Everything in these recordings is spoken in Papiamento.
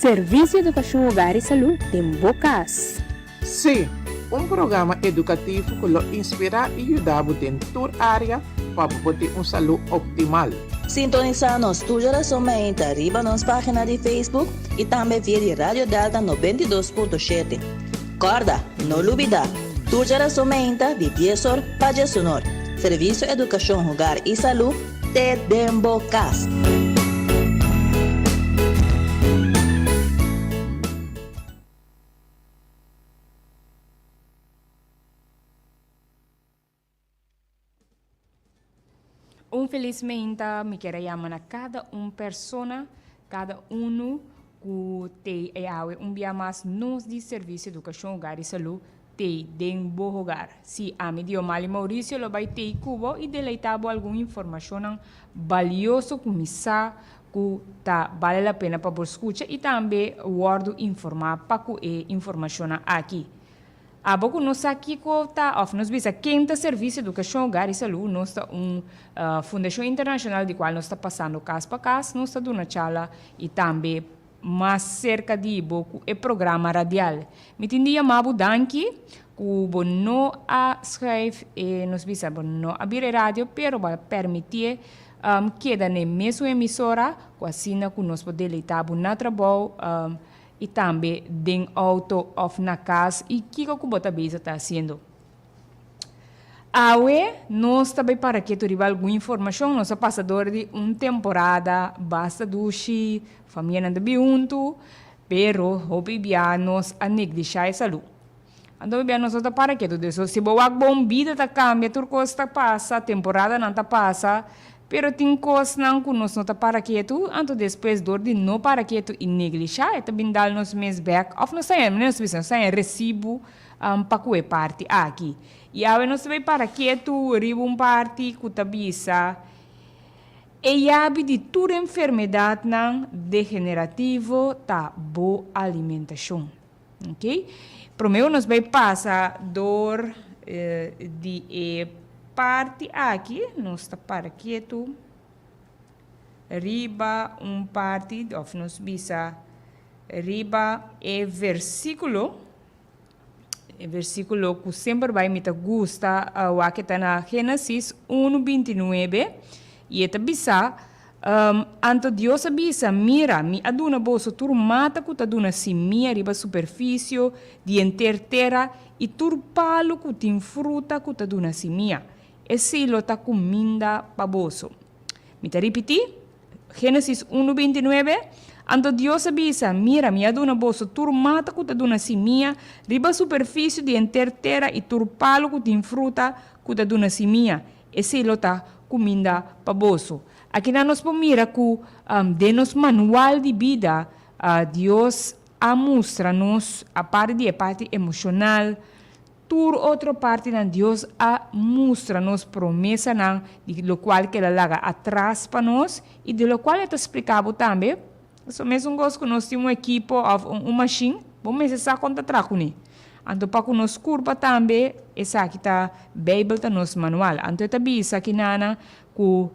Servisio Edukashon Hogar i Salú den bo kas. Sí, un programa edukativo ku lo inspirá i yuda bo den tur área pa bo por tin un salú optimal. Sintonisá nos tur djarason mainta riba nos página di Facebook i tambe via di Radio Delta 92.7. Kòrda, no lubidá, tur djarason mainta di dies or pa djesunor, Servisio Edukashon Hogar i Salú te den bo kas. Un felis meinta mi kier a yama na kada un persona, kada unu ku tei e awe un bia mas nos di Servisio Edukashon Hogar i Salú tei den bo hogar. Si, ami Diomali Mauricio lo bai tei ku bo i deleitá bo algun informashonnan balioso ku mi sa ku ta bale la pena pa bo skucha i tambe wòrdu informá pa ku e informashonnan aki. Abo ku no sa kiko ta òf nos bisa ken ta Servisio Edukashon Hogar i Salú, nos ta un fundashon internashonal di kual nos ta pasando kas pa kas, nos ta duna chala i tambe mas serka di bo ku e programa radial. Mi tin di yama bo danki ku bo no a schuif e nos bisa bo no a bira e radio pero bo a permitié keda na e mesun emisora ku asina ku nos por deleitá bo na trabou. I tambe den auto of na cas y kico cu bo ta bezig ta haciendo. Awe nos ta bay para keto riba algun informacion, nos a pasa door di un temporada basta dushi, famianan ta bin hunto, pero hopi bia nos a neglisha e salud. Anto hopi bia nos no ta para keto, dus si bo wak bon bida ta cambia, tur cos ta pasa, temporadanan ta pasa, Pero tin kosnan ku nos no ta para ketu, anto despues dor di no para ketu i neglishá e ta bin dal nos mes bèk òf nos ta haña, nos ta bisa nos ta haña resibu pa ku e parti aki. I awe nos ta bai para ketu riba un parti ku ta bisa, E yabi di tur enfermedatnan degenerativo ta bo alimentashon. Ok, promé nos bai pasa dor di e parti aki, nos ta para ketu riba un parti, of nos bisa riba e versíkulo, e versíkulo ku semper bai mi ta gusta wak e ta na Génesis unu bintinuebe, i e ta bisa, Anto Dios a bisa, Mira, mi a duna boso tur mata ku ta duna simia riba superfisio di henter tera i tur palu ku tin fruta ku ta duna simia. Esei lo ta kuminda pa boso. Mi ta ripití, Génesis unu bintinuebe, Anto Dios a bisa, Mira, mi a duna boso tur mata ku ta duna simia riba superfisio di henter tera i tur palu ku tin fruta ku ta duna simia. Esei lo ta kuminda pa boso. Akinan nos por mira ku den nos manual di bida Dios a mustra nos, aparte di e parti emoshonal, tur otro partinan Dios a mustra nos promesanan di lokual ku el a laga atras pa nos i di lokual e ta splika bo tambe. Pasobra mesun kos ku nos tin un ekipo òf un mashin, bo mester sa kon ta traha kuné. Anto pa ku nos kurpa tambe, esaki ta, Beibel ta nos manual. Anto e ta bisa kinana ku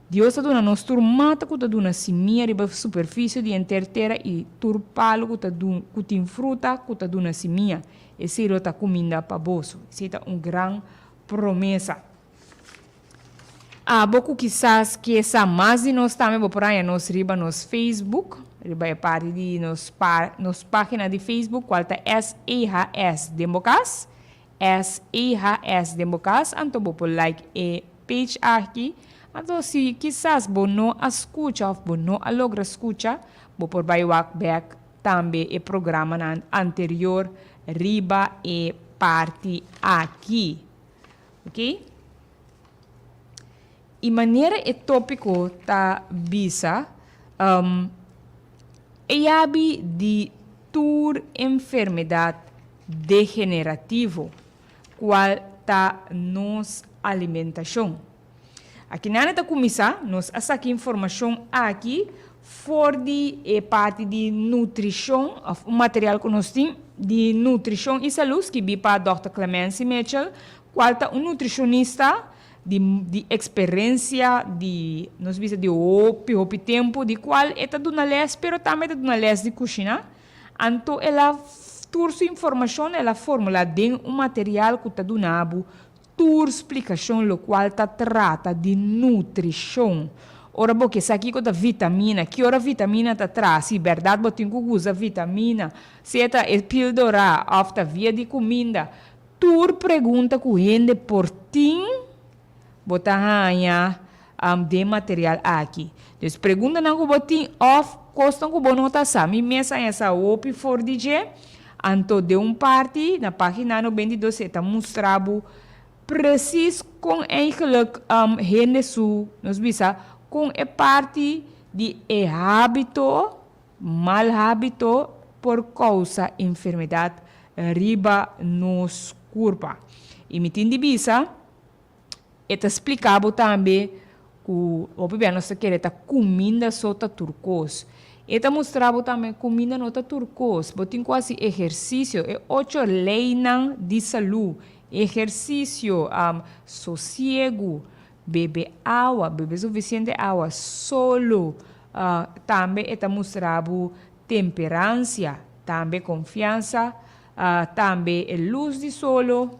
Dios ta duna nos tur mata ku ta duna simia riba superfisio di henter tera i tur palu ku ta ku tin fruta ku ta duna simia. Esei lo ta kuminda pa boso. Esei ta un gran promesa. Abo ku kisas ke sa mas di nos tambe bo por haña nos riba nos Facebook, riba e parti di nos pa nos página di Facebook kual ta SEHS den bo kas, SEHS den bo kas, anto bo por like e page aki, anto si kisas bo no a skucha òf bo no a logra skucha, bo por bai wak bèk tambe e programanan anterior riba e parti aki. Ok. I manera e tópiko ta bisa, um, e yabi di tur enfermedat degenerativo, kual ta nos alimentashon. Akinan e ta kuminsá, nos a saka informashon aki for di e parti di nutrishon, òf un material ku nos tin di nutrishon i salú skibí pa dòkter Clemency Mitchell, kual ta un nutrishonista. di di eksperensia di nos bisa di hopi hopi tempu di kual e ta duna lès pero tambe e ta duna lès di kushina. Anto el a tur su informashon el a formula den un material ku ta duna bo tur splikashon lokual ta trata di nutrishon. Ora bo ke sa kiko ta vitamina, ki ora vitamina ta traha, si bèrdat bo tin ku usa vitamina, sea ta e pildora òf ta via di kuminda, tur pregunta ku hende por tin bo ta haña den material aki. Dus preguntanan ku bo tin òf kosnan ku bo no ta sa, mi mes a haña sa hopi for di dje, anto den un parti na página 92 e ta mustra bo presis kon eigenlijk hende su, nos bisa, kon e parti di e hábito, mal hábito por kousa enfermedat riba nos kurpa. I mi tin di bisa. E ta spliká bo tambe ku hopi bia nos ta kere ta kuminda so ta tur kos. E ta mustra bo tambe kuminda no ta tur kos. Bo tin ku hasi ehersisio, e ocho leinan di salú, ehersisio, sosiegu, bebe awa, bebe sufisiente awa, solo. Tambe e ta mustra bo temperansia, tambe konfiansa, tambe e lus di solo.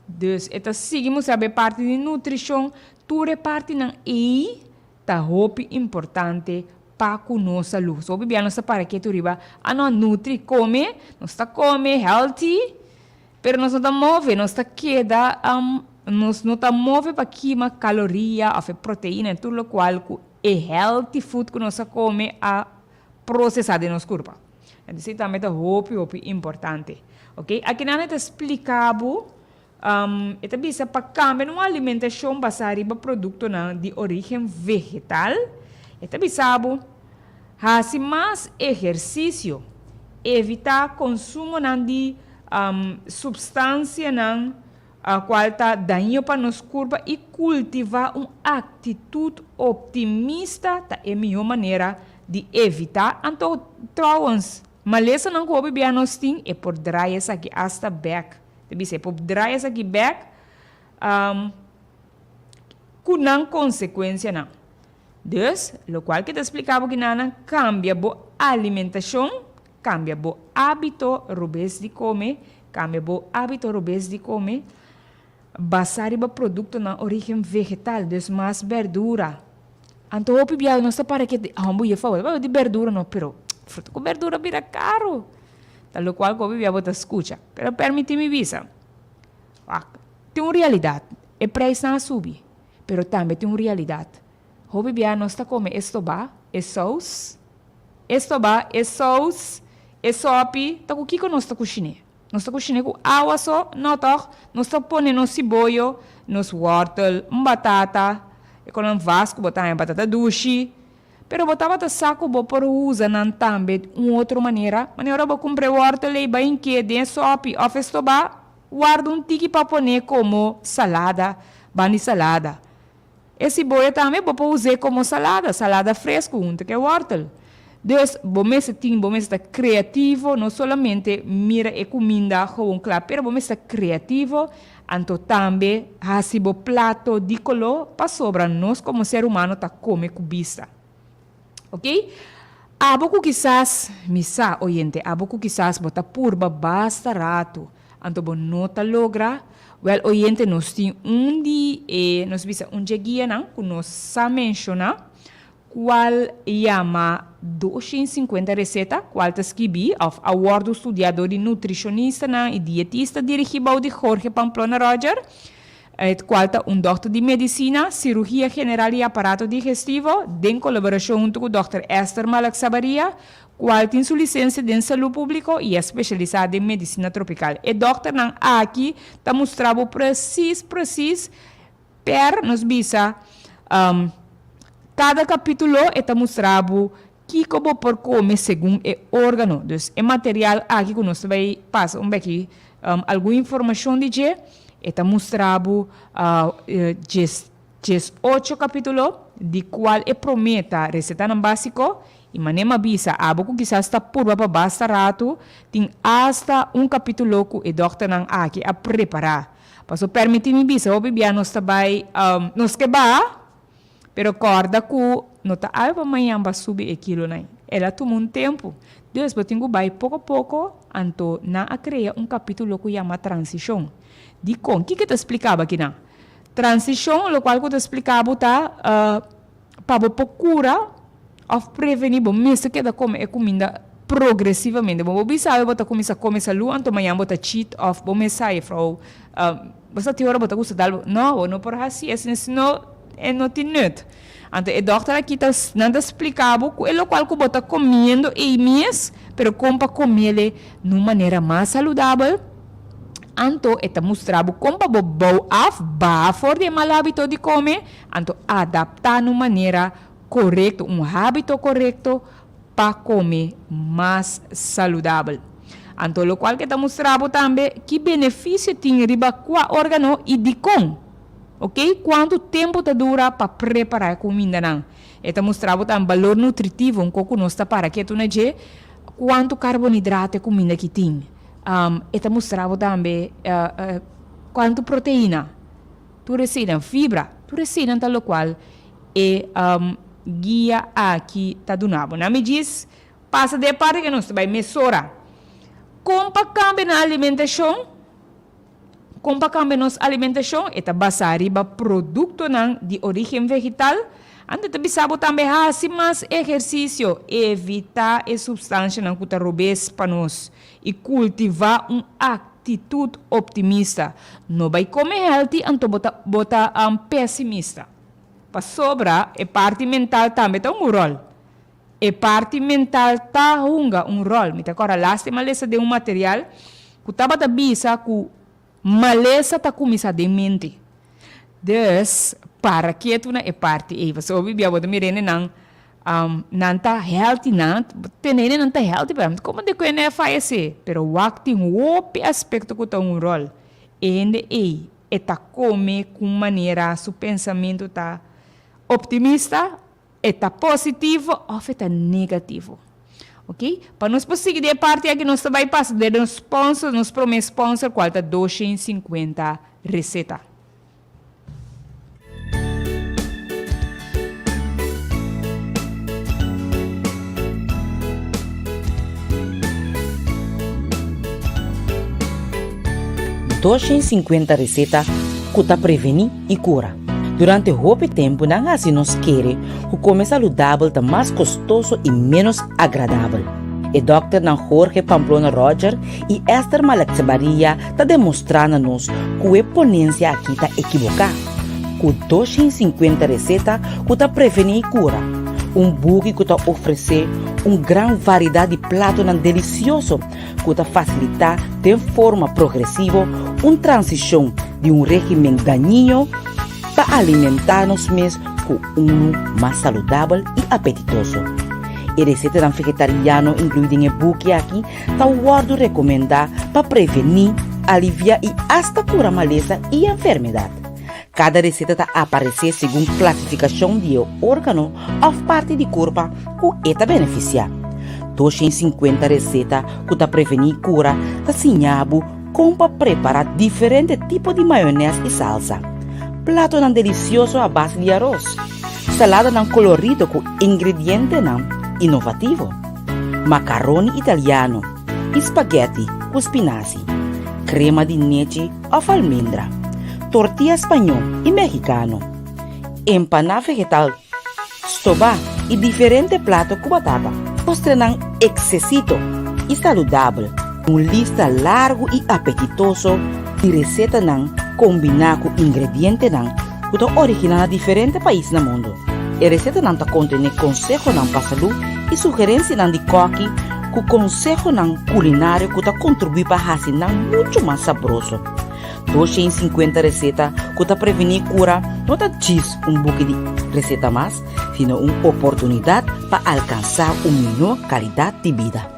Dus e ta sigui mustra bo e parti di nutrishon, tur e partinan ei ta hopi importante pa ku nos salú. So hopi bia nos ta para ketu riba, a no nutri, kome, nos ta kome healthy, pero nos no ta move, nos ta keda, nos no ta move pa kima kaloria òf e proteina en tur lokual ku e healthy food ku nos a kome a prosesá den nos kurpa. Entonces tambe ta hopi hopi importante. Ok, akinan e ta splika bo, e ta bisa pa kambia un alimentashon basá riba produktonan di orígen vegetal. E ta bisa bo, hasi mas ehersisio, evitá konsumonan di supstansianan cual ta daño pa nos curpa y cultiva un actitud optimista ta e miho manera di evita. Anto trouwens, malesanan cu hopi bia nos tin e por draai esaki hasta bek. Ta bisa e por draai esaki bek cu nan consecuencianan. Dus, locual ke ta splica bo kinanan, cambia bo alimentacion. Kambia bo hábito robes di kome, Kambia bo hábito robes di kome basá riba produktonan orígen vegetal, dus mas bèrdura. Anto hopi biaha nos ta para ke homber ye favor, di bèrdura no, pero fruta ku bèrdura bira karu. Ta lokual ku hopi biaha bo ta skucha. Pero permití mi bisa, wak, tin un realidat, e preisnan a subi, pero tambe tin un realidat, hopi biaha nos ta kome e stobá, e sous, E stoba, e sous, e sopi, ta ku kiko nos ta kushiné? Nos ta kushiné ku awa so? No tòg? Nos ta pone nos siboyo, nos wòrtel, un batata, e konan vas ku bo ta haña batata dushi. Pero bo tabata sa ku bo por usa nan tambe un otro manera? Manera ora bo kumpra e wòrtel ei bai ink'é den e sopi òf e stobá, warda un tiki pa pon'é komo salada, banda di salada. E siboya tambe bo por us'é komo salada, salada fresku huntu ku e wòrtel. Dus, bo mester tin, bo mester ta kreativo, no solamente mira e kuminda gewoon kla, pero bo mester ta kreativo, anto tambe hasi bo plato di koló pasobra nos komo ser humano ta kome ku bista. Ok? Abo ku kisas, mi sa, oyente, abo ku kisas bo ta purba basta ratu, anto bo no ta logra, wèl oyente nos tin un di e, nos bisa un dje guianan ku nos sa menshoná, kual yama 250 reseta, kual ta skibí òf a wòrdu studiá dor di nutrishonistanan i dietista dirigí bou di Jorge Pamplona Roger, kual ta un dòkter di medisina, sirugia general i aparato digestivo, den kolaborashon huntu ku dòkter Esther Malak Sabaria, Cual tin su licencia den salud publico y a specialisa den medicina tropical. E dokternan aki ta mustra bo precies precies per nos bisa cada capitulo e ta mustra bo kico bo por come segun e organo. Dus e material aki cu nos ta bay pasa un beki algun informacion di dje e ta mustra bo 18 capitulo di cual e prome ta recetanan basico I manera mi a bisa abo ku kisas ta purba pa basta ratu, tin asta un kapítulo ku e dòkternan aki a prepará. Paso permiti mi bisa hopi bia nos ta bai nos ke baha pero corda cu no ta awe pa mañan ba subi e kilonan. El a tuma un tempo. Dus bo tin cu bai poco poco anto nan a crea un capitulo cu yama transicion. Dicon? Kiko ta splicaba kinan? Transicion locual cu ta splica bo ta pa bo por cura of preveni bo mester keda come e cuminda progresivamente. Bo por bisa awe bo ta cuminsa come salu anto mañan bo ta cheat of bo mes sa juffrouw bo sa tin ora bo ta gusta dal bo no bo no por haci esei sino e no tin nut. Anto e dokter aki ta nan ta splica bo cu e locual cu bo ta comiendo ei mes pero con pa comele na un manera mas saludabel. Anto e ta mustra bo con pa bo bou af baha for di e mal habito di come anto adapta na un manera korekto, un hábito korekto pa kome mas saludabel. Anto lokual ke ta mustra bo tambe ki benefisio tin riba kua órgano i dikon. Oke, kuantu tempu ta dura pa prepará e kumindanan. E ta mustra bo tambe balor nutritivo, un kos ku nos ta para ketu na dje, kuantu karbonidrato e kuminda ki tin. E ta mustra bo tambe kuantu proteina, tur eseinan, fibra, tur eseinan ta lokual E guia aki ta duna bo. Na mi djis pasa den e parti ke nos ta bai mesora. Kon pa kambia nan alimentashon? Kon pa kambia nos alimentashon? E ta basá riba produktonan di orígen vegetal. Anto e ta bisa bo tambe hasi mas ehersisio, evitá e supstanshanan ku ta robes pa nos i kultivá un aktitut optimista. No bai kome healthy anto bo ta bo ta pesimista. Pasobra e parti mental tambe ta hunga un ròl. E parti mental ta hunga un ròl. Mi ta kòrda lástima lesa den un material ku tabata bisa ku malesa ta kuminsá den mente. Dus, para ketu na e parti ei. Pasobra hopi bia bo ta mira hendenan, nan ta healthy, nan tene hendenan ta healthy, pero komo de ku hende a fayesé? Pero wak tin hopi aspekto ku ta hunga un ròl. E hende ei E ta come cu un manera su pensamento ta optimista, e ta positivo of e ta negativo. Ok, pa nos por sigui den e parti aki nos ta bay pasa den nos sponsor, nos prome sponsor cual ta 250 Receta. 250 reseta ku ta prevení i kura. Durante hopi tempu nan hasi nos kere ku kome saludabel ta mas kostoso i ménos agradabel. E dòkternan Jorge Pamplona Roger i Esther Malakzebaria ta demostrá na nos ku e ponensia akí ta ekiboká. Ku 250 reseta ku ta prevení i kura, un buki ku ta ofresé un gran variedat di platonan delisioso ku ta fasilitá den forma progresivo un transishon di un régimen dañino pa alimentá nos mes ku unu mas saludabel i apetitoso. E resetanan vegetariano inkluí den e buki aki ta wòrdu rekomendá pa prevení, aliviá i asta kura malesa i enfermedat. Kada reseta ta aparesé segun klasifikashon di e órgano òf parti di kurpa ku e ta benefisiá. 250 reseta ku ta prevení i kura ta siña bo kon pa prepará diferente tipo di mayonès i salsa, platonan delisioso a base di aros, saladanan kolorido ku ingredientenan inovativo, makaroni italiano i spaghetti ku spinasi, krema di nechi òf almendra, tortilla spañó i mexicano, empaná vegetal, stobá i diferente plato ku batata. Postrenan eksesito i saludabel. Un lista largu i apetitoso di resetanan kombiná ku ingredientenan ku ta originá na diferente pais na mundu. E resetanan ta kontené konsehonan pa salú i sugerensianan di kòki ku konsehonan kulinario ku ta kontribuí pa hasi nan muchu mas sabroso. 250 reseta ku ta prevení kura no ta djis un buki di reseta mas, sino un oportunidat pa alkansá un mihó kalidat di bida.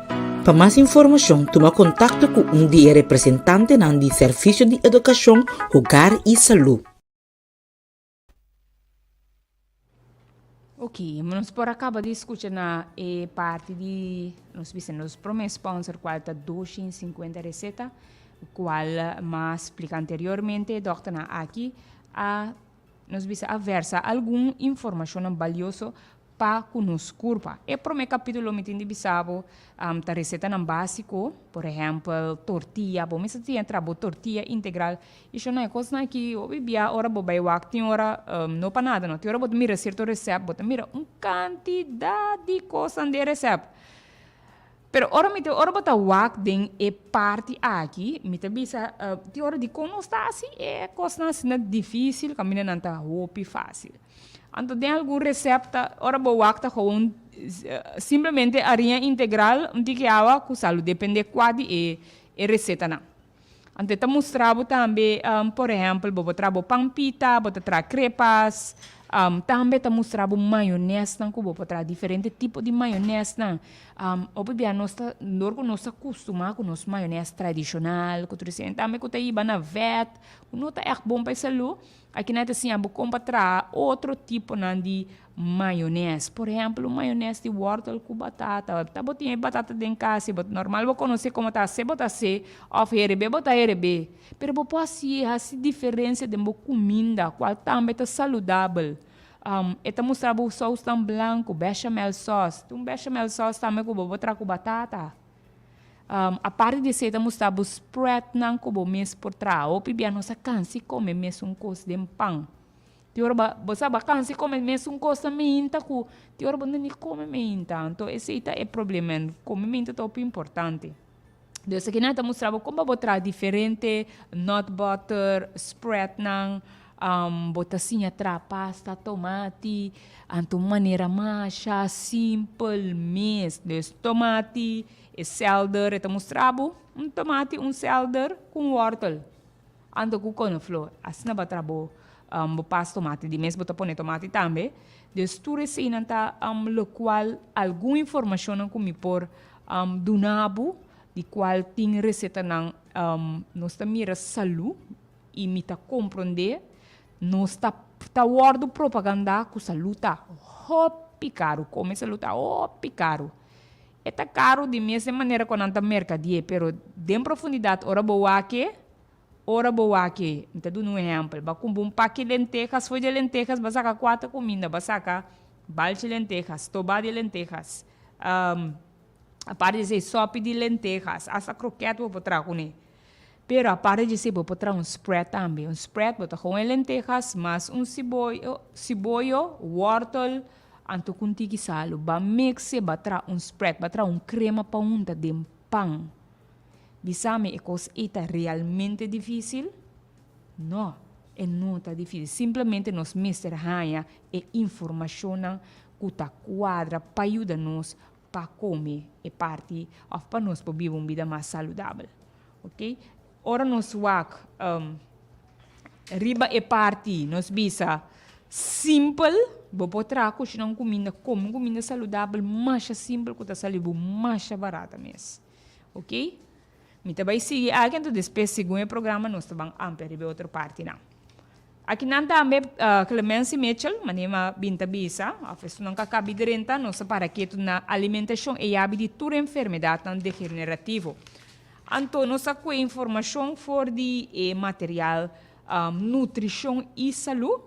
Pa mas informashon tuma kontakto ku un di e representantenan di Servisio di Edukashon, Hogar i Salú. Ok, nos por a caba di scucha na e parti di, nos bisa nos prome sponsor cual ta 250 receta. Cual m'a splica anteriormente, dokternan aki a nos bisa a versa algun informacionnan balioso pa cu nos curpa. E prome capitulo mi tin di bisa bo ta recetanan basico, por ehempel tortilla, bo mester tin entra bo tortilla integral y shona e cosnan aki hopi bia ora bo bay wak tin ora no pa nada no, tin ora bo ta mira cierto recept bo ta mira un cantidad di cosnan den e recept. Pero ora mi ta ora bo ta wak den e parti aki, mi ta bisa tin ora dikon nos ta hasi e kosnan asina difisil kaminda nan ta hopi fasil. Anto den algun resèpta ora bo wak ta gewoon simplemente ariña integral un tiki awa ku salu depende kua di e e resetanan. Anto e ta mustra bo tambe, por ehèmpel, bo por traha bo pan pita, bo ta traha krepas. Tambe e ta mustra bo mayonesnan ku bo por traha, diferente tipo di mayonesnan. Hopi bia nos ta, dor ku nos ta kustumá ku nos mayones tradishonal, ku tur esei, tambe ku ta hiba na vèt, ku no ta ègt bon pa e salú. Aki nan ta siña bo kon pa traha otro tiponan di mayones. Por ehempel, un mayones di wortel ku batata. Ta bo tin e batata den kas i bo normal bo konosé komo ta hase bo ta hase òf herebé bo ta herebé. Pero bo por hasi hasi diferensia den bo kuminda kual tambe ta saludabel. E ta mustra bo sousnan blanku, bechamel sauce. Tin un bechamel sauce tambe ku bo por traha ku batata. Aparte di esei ta mustra bo spreadnan ku bo mes por traha. Hopi bia nos a kansa di kome mesun kos den pan. Tin ora bo bo sa bo a kansa di kome mesun kos na meinta ku tin ora bo no ni kome meinta. Anto esei ta e problema. Kome meinta ta hopi importante. Dus akinan ta mustra bo kon bo traha diferente nut butter, spreadnan. Bo ta siña traha pasta tomati anto un manera masha simpel mes. Dus tomati, e selder, e ta mustra bo un tomati, un selder ku un wortel anto ku konoflor. Asina bo a traha bo bo pasta tomati. Di mes bo ta pone tomati tambe. Dus tur eseinan ta lokual algun informashonnan ku mi por duna bo di kual tin resetanan nos ta mira salu. I mi ta komprondé, nos ta ta wòrdu propagandá ku salú ta hopi karu, kome salú ta hopi karu. E ta karu di mes e manera ku nan ta merkadié, pero den profundidat ora bo wak e, ora bo wak e, mi ta duna un ehèmpel, bo a kumpra un paki lentejas, for di e lentejas bo a saka kuater kuminda, bo a saka balchi lentejas, stobá di lentejas, aparte di esei sòpi di lentejas, asta krokèt bo por traha kuné. Pero aparte di esei bo por traha un spread tambe. Un spread bo ta gewoon e lentejas mas un siboyo, siboyo, wortel, anto ku un tiki salu. Ba mix e, ba traha un spread, ba traha un crema pa hunta den pan. Bisa mi e kos ei ta realmente dificil? No, e no ta dificil. Simplemente nos mester haña e informacionnan ku ta cuadra pa yuda nos pa come e parti of pa nos por biba un bida mas saludabel. Ok, ora nos wak riba e parti nos bisa simpel, bo por traha kushina un kuminda, come un kuminda saludabel masha simpel ku ta sali bo masha barata mes. Ok, mi ta bai sigui aki anto despues segun e programa nos ta ban amplia riba e otro partinan. Akinan tambe Clemency Mitchell, manera mi a bin ta bisa, of esunnan ku a kabi drenta, nos a para ketu na alimentashon e yabi di tur enfermedatnan degenerativo. Anto nos a kue informashon for di e material Nutrishon i Salú,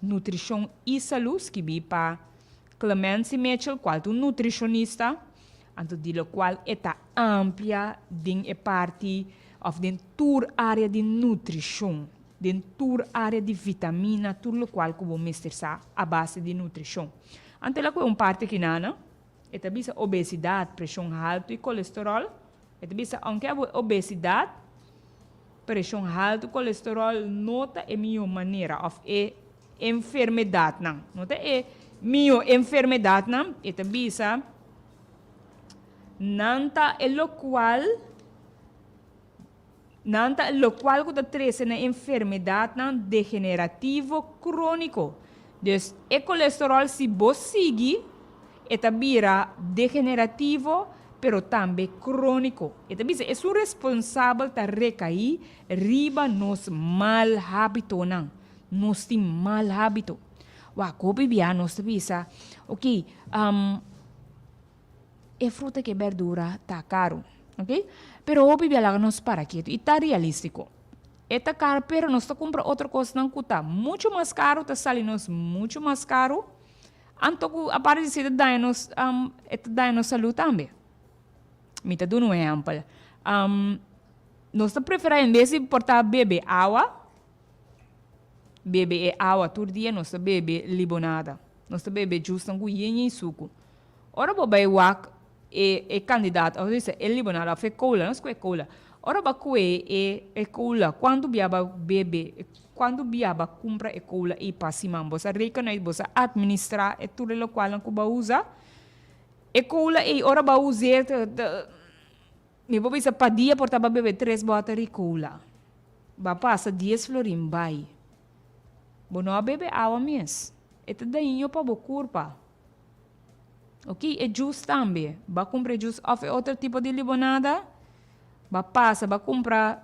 Nutrishon i Salú, skibí pa Clemency Mitchell, kual ta un nutrishonista, anto di lokual e ta amplia den e parti òf den tur área di nutrishon, den tur área di vitamina, tur lokual ku bo mester sa a base di nutrishon. Anto el a kohe un parti akinan, e ta bisa obesidat, preshon haltu i kolesteròl. E ta bisa aunke abo obesidat, preshon haltu, kolesteròl no ta e mihó manera òf e enfermedatnan, no ta e mihó enfermedatnan, e ta bisa nan ta e lokual nan ta lokual ku ta trese na enfermedatnan degenerativo króniko. Dus e kolesteròl si bo sigui e ta bira degenerativo pero tambe króniko. E ta bisa esun responsabel ta rekaí riba nos mal hábitonan. Nos tin mal hábito. Wak, hopi bia nos ta bisa, ok, e fruta ku e bèrdura ta karu. Ok? Pero hopi bia laga nos para ketu i ta realístiko. E ta karo pero nos ta kumpra otro kosnan ku ta muchu mas karu, ta sali nos muchu mas karu. Anto ku aparte di esei ta daña nos, e ta daña nos salú tambe. Mi ta duna un ehèmpel. Nos ta preferá en bes di por ta bebe awa, bebe e awa tur dia, nos ta bebe libonada. Nos ta bebe jusnan ku yen yen suku. Ora bo bai wak e e kandidat, òf bisa e libonada òf e kola, nos ku e kola. Ora bo a kue e e kola, kuantu bia bo a bebe, kuantu bia bo a kumpra e kola ei pa siman? Bo sa reken uit, bo sa atministrá e tur e lokualnan ku bo a usa? E kola ei ora bo a us'é Mi por bisa pa dia por taba bebe tres bòter di kola. Bo a pasa dies florin bai. Bo no a bebe awa mes. E ta daño pa bo kurpa. Ok, e juice tambe. Bo a kumpra e juice òf e otro tipo di libonada. Bo a pasa bo a kumpra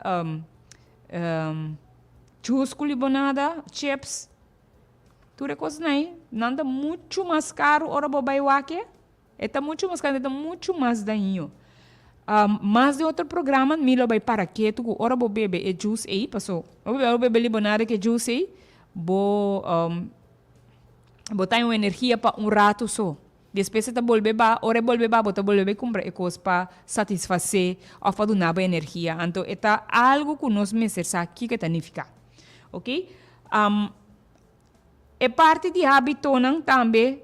juice ku libonada, chips. Tur e kosnan ei, nan ta muchu mas karu ora bo bai wak e. E ta muchu mas karu, e ta muchu mas daño. Mas den otro programa mi lo bai para ketu ku ora bo bebe e juice ei, paso ora bo bebe libonada ku e juice ei, bo bo ta un energia pa un ratu so. Despues e ta bolbe ba, ora e bolbe ba bo ta bolbe bai kumpra e kos pa satisfasé òf pa duna bo energia. Anto e ta algu ku nos mester sa kiko e ta nifiká. Oke. E parti di habitonan tambe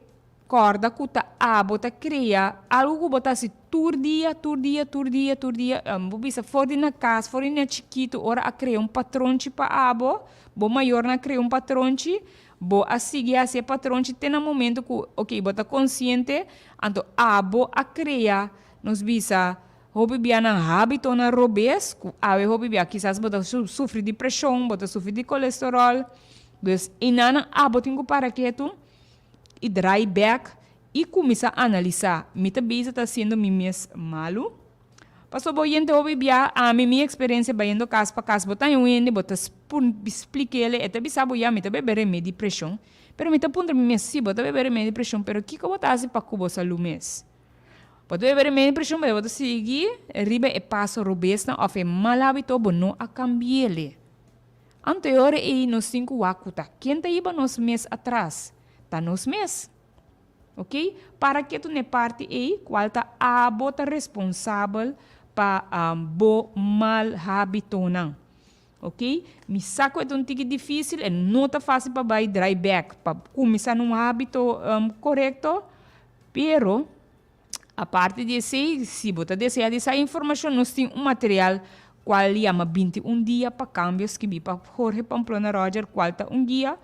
kòrda ku ta abo ta krea algu ku bo ta hasi tur dia, tur dia, tur dia, tur dia. Bo bisa for di na kas, for di na chikitu ora a krea un patronchi pa abo, bo mayornan a krea un patronchi, bo a sigui hasi e patronchi te na momento ku oke bo ta konsiente, anto abo a krea nos bisa Hopi bia nan hábitonan robes ku awe hopi bia kisas bo ta sufri di preshon, bo ta sufri di kolesteròl. Dus einanan abo tin ku para ketu i drai bèk i kuminsá analisá, mi ta bisa ta hasiendo mi mes malu? Pasobra bo yente hopi bia, ami mi eksperensia bayendo kas pa kas bo ta haña un hende bo ta splik'el e ta bisa bo ya mi ta bebe remedi di preshon, pero mi ta puntra mi mes si bo ta bebe remedi di preshon pero kiko bo ta hasi pa ku bo salú mes? Bo ta bebe remedi preshon pero bo ta sigui riba e paso robesnan of e mal habito bo no a cambiele. Anto e ora ei nos tin cu wak cu ta ken ta hiba nos mes atras? Ta nos mes. Ok? Para ketu n'e parti ei cual ta abo ta responsabel pa bo mal habitonan. Ok? Mi sa cu e ta un tiki dificil, e no ta facil pa bay draai bek pa cuminsa na un habito corecto. Pero, aparte di esei, si bo ta desea di sa informashon, nos tin un material kual yama 21 Dia pa Kambio skibí pa Jorge Pamplona Roger kual ta un guia.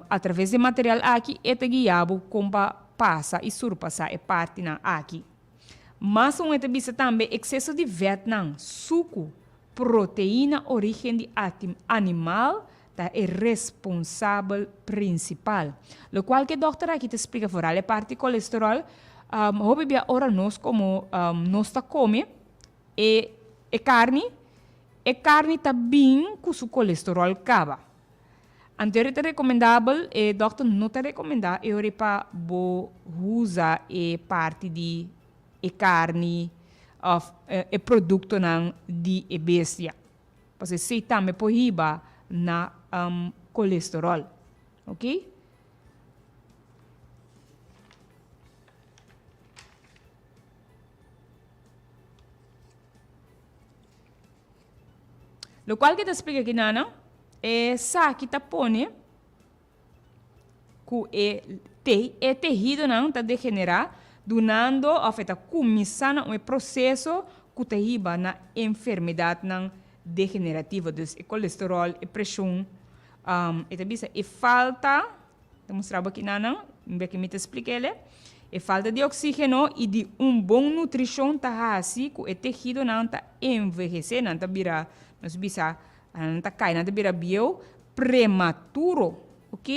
Atraves di e material aki e ta guia bo kon pa pasa i surpasá e partinan aki. Mas un e ta bisa tambe ekseso di vètnan, suku, Proteina origen di animal ta e responsabel principal. Locual cu e dokter aki ta splica vooral e parti colesterol, hopi bia ora nos como nos ta come e e carni, e carni ta bin cu su colesterol caba. Anto e ta recomendabel, e dokter no ta recomenda e ora pa bo usa e parti di e karni òf e produktonan di e bestia. Pasobra esei tambe por hiba na kolesteròl. Oke. Lokual ke ta splika aki nan, esaki ta pone. ku e te e tehidonan ta degenerá dunando òf e ta kuminsá na un e proseso ku ta hiba na enfermedatnan degenerativo. Dus e kolesteròl, e preshon, e ta bisa e falta, ta mustra bo aki nan, mi aki mi ta splik'el, e falta di oksígeno i di un bon nutrishon ta hasi ku e tehidonan ta envehesé, nan ta bira, nos bisa, nan ta kai, nan ta bira bieu prematuro, ok?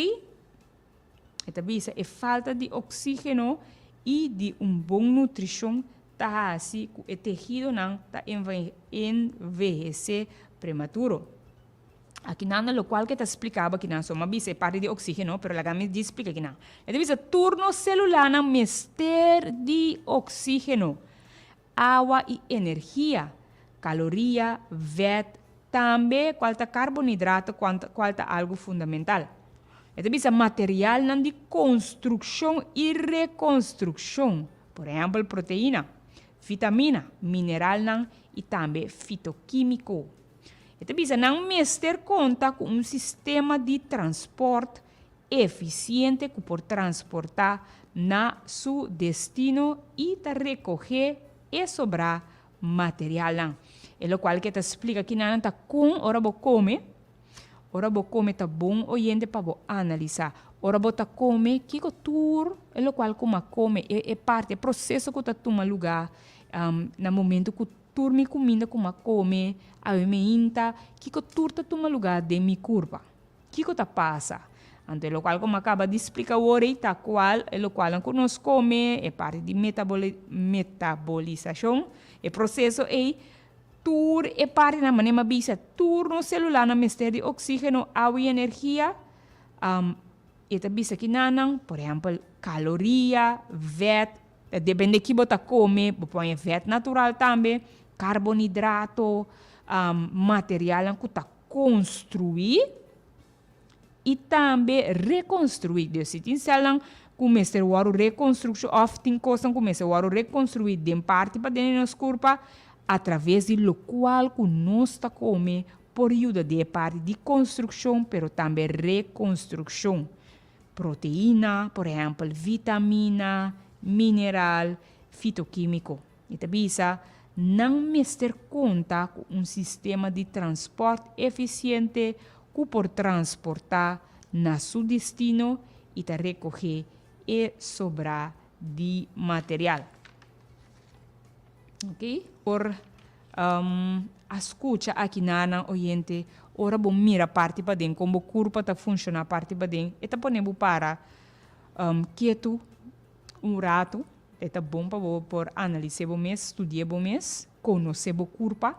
E ta bisa e falta di oxigeno y di un bon nutricion ta haci cu e tehidonan ta envehece prematuro. Akinan na locual ke ta splica bo akinan, so mi a bisa e parti di oxigeno, pero laga mi djis splica akinan. E ta bisa tur nos celulanan mester di oxigeno. awa i energia, kaloria, vèt, tambe kual ta karbonidrato kual ta algu fundamental. E ta bisa materialnan di konstrukshon i rekonstrukshon, por ehèmpel proteina, vitamina, mineralnan i tambe fitokímiko. E ta bisa nan mester konta ku un sistema di transpòrt efisiente ku por transportá na su destino i ta rekohé e sobrá materialnan. E lokual ke ta splika kinanan ta kon ora bo kome, ora bo kome ta bon oyente pa bo analisá. Ora bo ta kome, kiko tur e lokual ku m'a kome, e e parti, e proseso ku ta tuma lugá na momento ku tur mi kuminda ku m'a kome awe meinta, kiko tur ta tuma lugá den mi kurpa. Kiko ta pasa? Anto e lokual ku mi a kaba di splika awor ei ta kual e lokualnan ku nos kome, e parti di metabolisashon, e proseso ei, tur e partinan, manera mi a bisa, tur nos selularnan mester di oksígeno, awa i energia. E ta bisa kinanan, por ehèmpel, kaloria, vèt, ta depende ki bo ta kome, bo por haña vèt natural tambe, karbonidrato, materialnan ku ta konstruí i tambe rekonstruí. Dus si tin sèlnan ku mester wòrdu rekonstrukshon òf tin kosnan ku mester wòrdu rekonstruí den parti paden di nos kurpa atraves di lokual ku nos ta kome por yuda den e parti di konstrukshon pero tambe rekonstrukshon. Proteina, por ehèmpel vitamina, mineral, fitokímiko. E ta bisa, Nan mester konta ku un sistema di transpòrt efisiente ku por transportá na su destino i ta rekohé e sobrá di material. Ok, por a skucha aki na nan oyente, ora bo mira parti paden kon bo kurpa ta funshoná parti paden, e ta pone bo para ketu un ratu. E ta bon pa bo por analis'é bo mes, studi'é bo mes, konosé bo kurpa.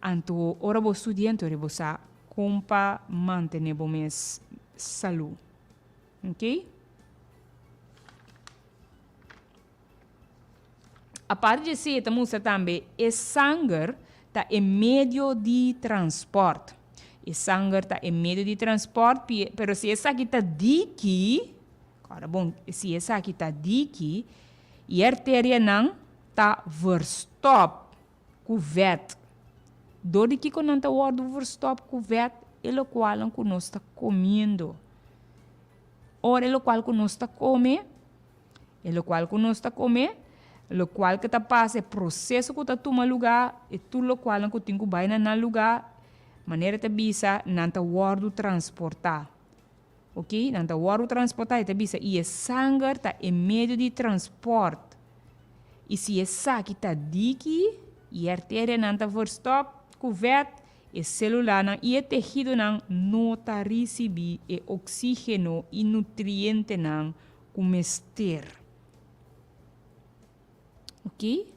Anto ora bo studi'é anto bo sa kon pa mantené bo mes salú. Ok. Aparte di esei e ta mustra tambe e sanger ta e medio di transpòrt. E sanger ta e medio di transpòrt, pero si esaki ta diki, Ora bon, si esaki ta diki, i e arterianan ta verstòp ku vèt. Dor di kiko nan ta wòrdu verstòp ku vèt? E lokualnan ku nos ta komiendo. Ora e lokual ku nos ta kome, e lokual ku nos ta kome, lokual ku ta pasa, e proseso ku ta tuma lugá, e tur lokualnan ku tin ku bai na nan lugá, manera ta bisa, nan ta wòrdu transportá. Ok, nan ta wòrdu transportá, e ta bisa, i e sanger ta e medio di transpòrt. I si esaki ta diki, i e arterianan ta verstòp ku vèt, e selulanan i e tehidonan no ta risibí e oksígeno i nutrientenan ku mester. Ok,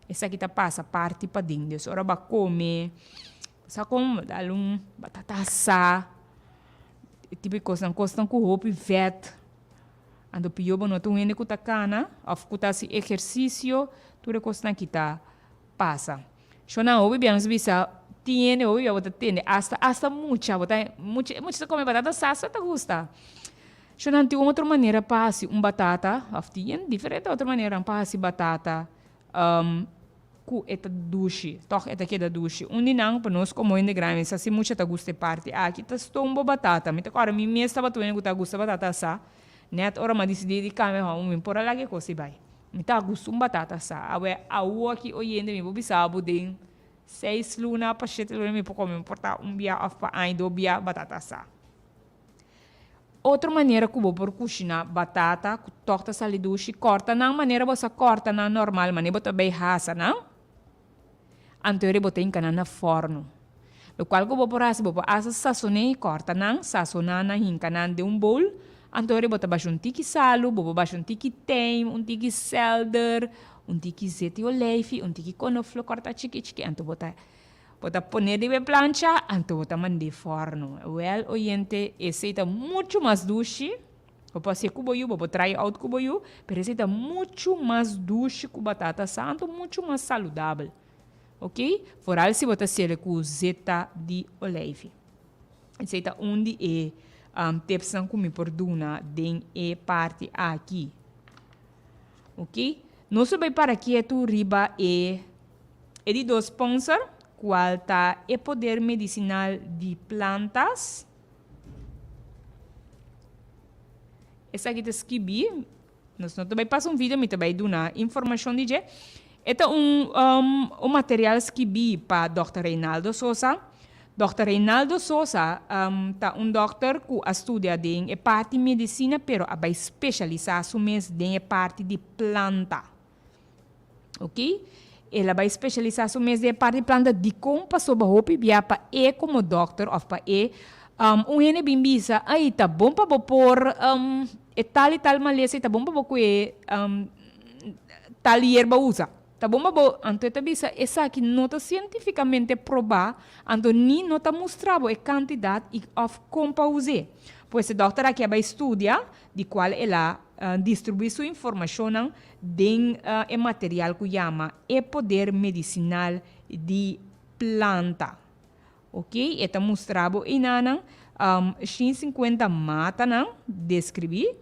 esaki ta pasa parti paden. Dus ora bo a kome, bo sa kon bo dal un batata asá, e tipo di kosnan, kosnan ku hopi vèt. Anto pió bo no ta un hende ku ta kana òf ku ta hasi ehersisio, tur e kosnan aki ta pasa. Shona hopi bia nos bisa tin hende hopi bia bo ta tende asta asta mucha bo ta mucha mucha ta kome batata asá so ta gusta. Shona tin un otro manera pa hasi un batata òf tin diferente otro maneranan pa hasi batata ku e ta dushi tòg e ta keda dushi. Un di nan pa nos komo hende grandi mi sa si mucha ta gusta e parti aki ta ston bo batata. Mi ta kòrda mi mes tabata un hende ku ta gusta batata asá nèt ora mi a disidí di kambia hòmber mi por a laga e kos ei bai. Mi ta gusta un batata sa. Awe awo aki oyente mi por bisa bo den seis luna pa shete luna mi por come mi por ta un bia of pa aña dos bia batata sa. Otro manera ku bo por kushina batata ku tòg ta sali dushi, kòrta nan manera bo sa kòrta nan normal manera bo ta bay hasa nan. Anto e bo ta hinka nan na fòrnu. Lokual ku bo por hasi, bo por hasta sason'é i kòrta nan, sasoná nan, hinka nan den un bowl. Anto bo ta basha un tiki salu, bo por basha un tiki tijm, un tiki sèlder, un tiki zeti oleifi, un tiki konofló kòrtá chiki chiki. Anto bo ta bo ta pon'é riba e plancha, anto bo ta mand'é fòrnu. Wèl, oyente, esei ta muchu mas dushi. Bo por hasié ku bo yu, bo por try out ku bo yu, pero esei ta muchu mas dushi ku batata santu, muchu mas saludabel. Ok? Foral si bo ta hasiel ku zeta di oleifi. Esei ta un di e tipsnan ku mi por duna den e parti aki. Ok? Nos lo bai para ketu riba e e di dos sponsor, kual ta e poder medisinal di plantas. Esaki ta skibí. Nos no ta bai pasa un video, mi ta bai duna informashon di dje. E ta un un material skibí pa dòkter Reinaldo Sosa. Dòkter Reinaldo Sosa ta un dòkter ku a studia den e parti medisina pero a bai speshalisá su mes den e parti di planta. Ok, el a bai specialisa su mes den e parti planta dikon pasobra hopi bia pa e komo dokter of pa e un hende bin bisa ay ta bon pa bo por e tal y tal malesa y ta bon pa bo kue tal yerba usa ta bon pa bo anto e ta bisa esaki no ta cientificamente proba anto ni no ta mustra bo e cantidad y of kon pa us'e pues e dokter aki a bai studia di cual el a distribui su informacionnan den e material ku yama E Poder Medisinal di Planta. Ok, e ta mustra bo einanan 150 matanan deskribí.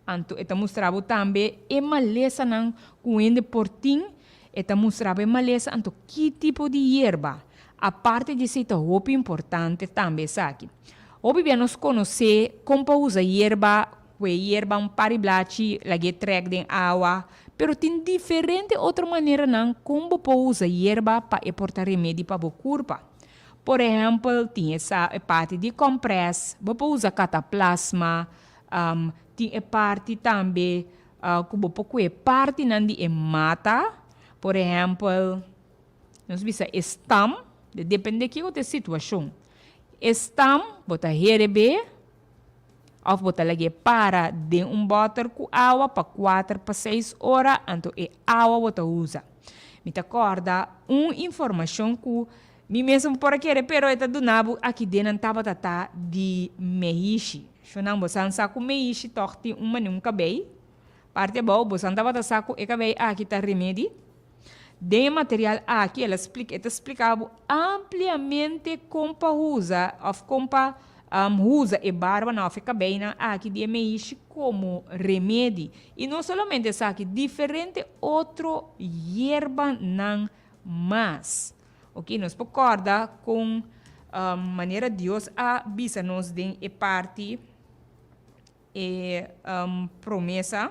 Anto e ta mustra bo tambe e malesanan ku hende por tin. E ta mustra bo e malesa anto ki tipo di yerba. Aparte di esei ta hopi importante tambe esaki. Hopi bia nos konosé kon pa usa yerba Kue yerba un par di blachi, lag'é trèk den awa. Pero tin diferente otro maneranan kon bo por usa yerba pa e por ta remedi pa bo kurpa. Por ehèmpel, tin e sa e parti di kòmprès, bo por usa kataplasma, tin e parti tambe ku bo por kue partinan di e mata, por ehèmpel, nos bisa e stam, depende kiko ta e situashon. E stam bo ta herebé. Of bo ta lag'é para den un bòter ku awa pa kuater pa seis ora, anto e awa bo ta usa. Mi ta kòrda un informashon ku mi mes no por a kere pero e ta duna bo aki den nan tabata ta di meishi. Shonnan bo san sa ku meishi tòg tin un manera un kabei parti abou, bo san tabata sa ku e kabei aki ta remedi? Den e material aki el a splika, e ta splika bo ampliamente kon pa usa òf kon pa usa e barbanan òf e kabeinan aki di e meishi komo remedi. I no solamente esaki, diferente otro yerbanan mas. Oke, nos por kòrda kon manera Dios a bisa nos den e parti. E promesa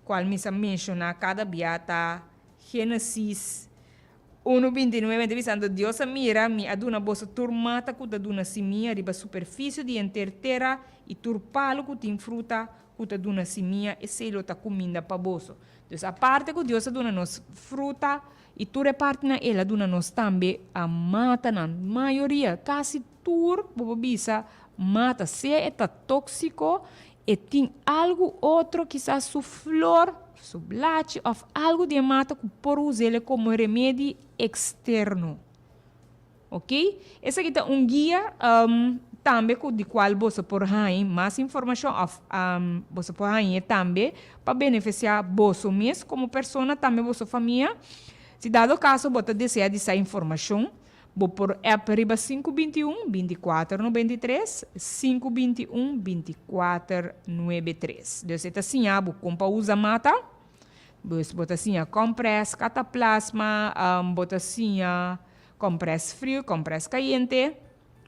cual mi sa menciona cada bia ta Genesis unu bintinuebe, ta bisando, Dios a mira, mi a duna boso tur mata cu ta duna simia riba superficio di henter tera, y tur palu cu tin fruta cu ta duna simia, esey lo ta cuminda pa boso. Dus aparte cu Dios a duna nos fruta y tur e partinan, El a duna nos tambe matanan, mayoria, casi Tur bo por bisa mata, sea e ta tóksiko, e tin algu otro, kisas su flor, su blachi òf algu di e mata ku por us'el komo remedi eksterno. Oke? Esaki ta un guia tambe ku di kual boso por haña mas informashon òf boso por hañ'é tambe pa benefisiá boso mes komo persona, tambe boso famia. Si dado kaso bo ta desea di sa informashon, Bo por app riba 521 24 93, 521 24 93. Dus e ta siña bo kon pa usa mata, dus bo ta siña compress, cataplasma, bo ta siña compress friu, compress cayente,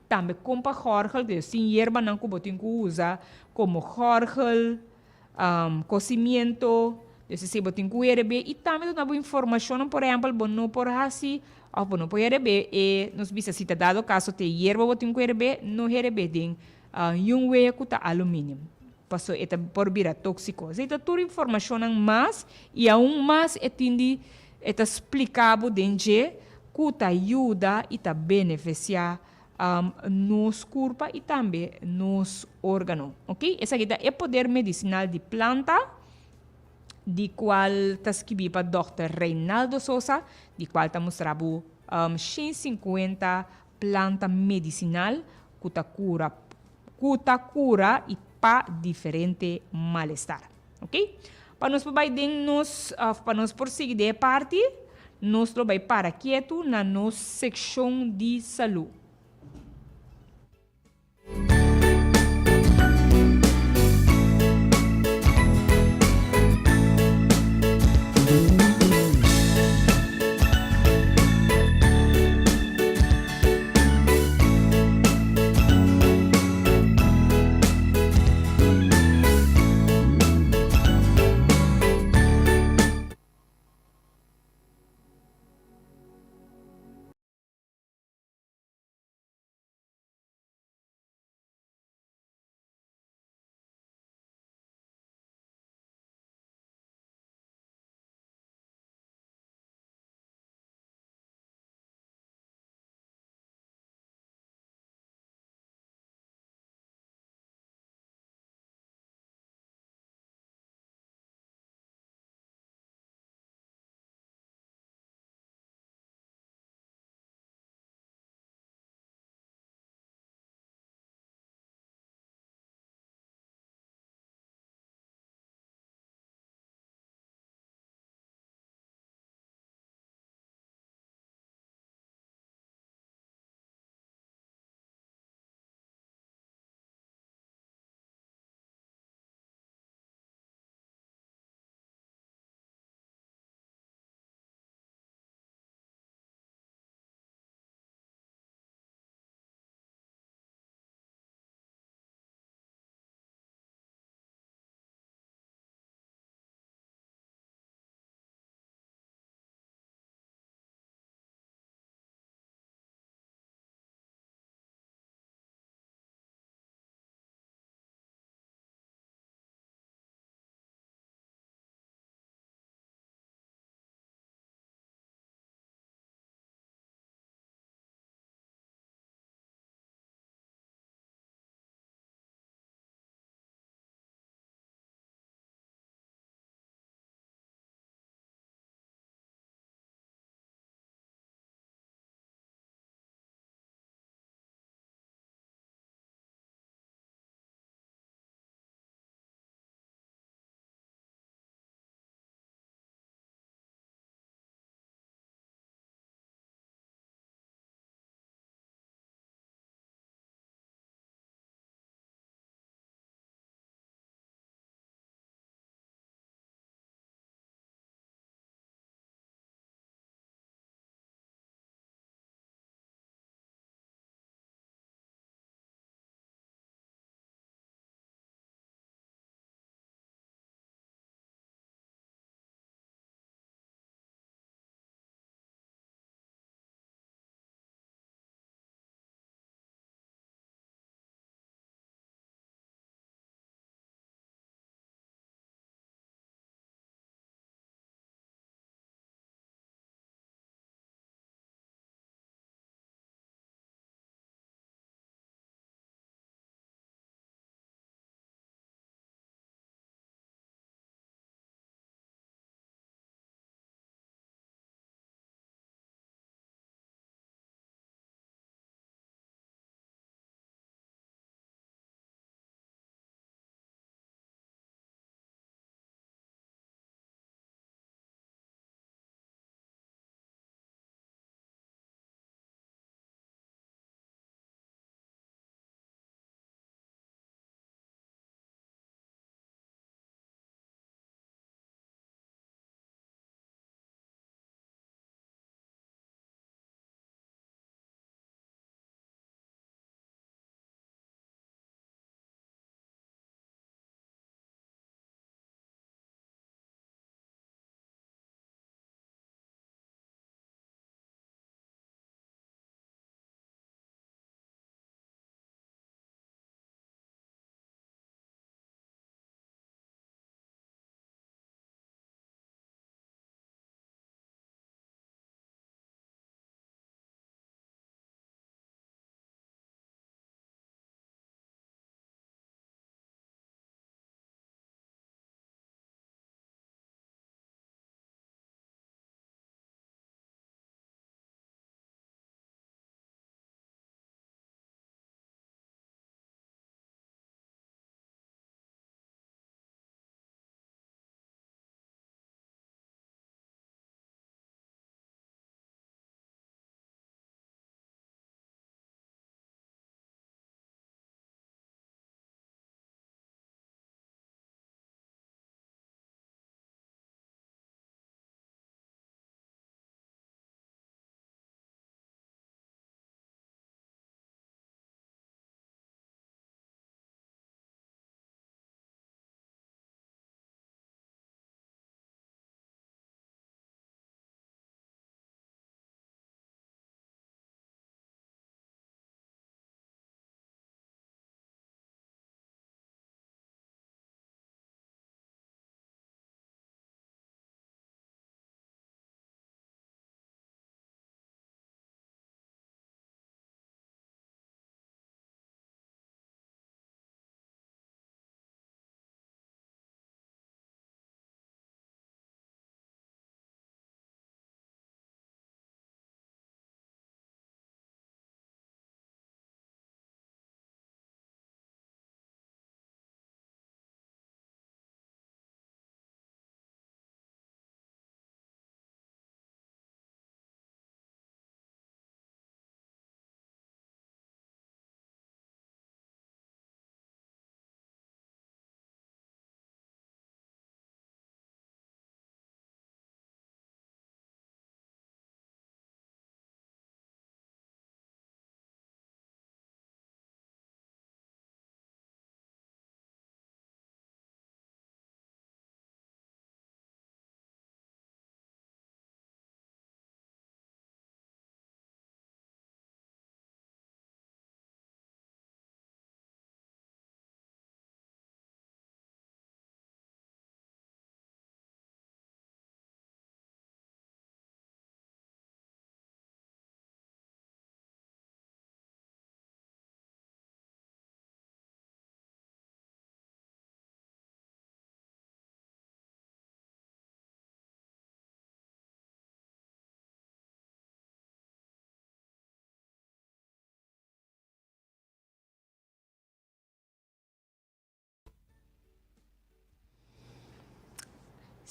tambe kon pa gorgel, dus tin yerbanan ku bo tin ku usa komo gorgel, Cocimiento, dus esei bo tin cu herebé y tambe duna bo informacionnan, por ehempel bo no por haci of bo no por herebé e, nos bisa si ta dado caso te yerba bo tin cu herebé, no herebé den yun wea cu ta aluminium, paso e ta por bira toxico. Esei ta tur informacionnan mas y aun mas e tin di e ta splica bo den dje cu ta yuda y ta beneficia nos kurpa i tambe nos órgano. Ok, esaki ta e poder medisinal di planta, di kual ta skibí pa dòkter Reinaldo Sosa, di kual ta mustra bo 150 planta medisinal ku ta kura ku ta kura i. pa diferente malestar. Ok? Pa nos por bai den nos, of pa nos por sigui den e parti, nos lo bai para ketu na nos sekshon di salú.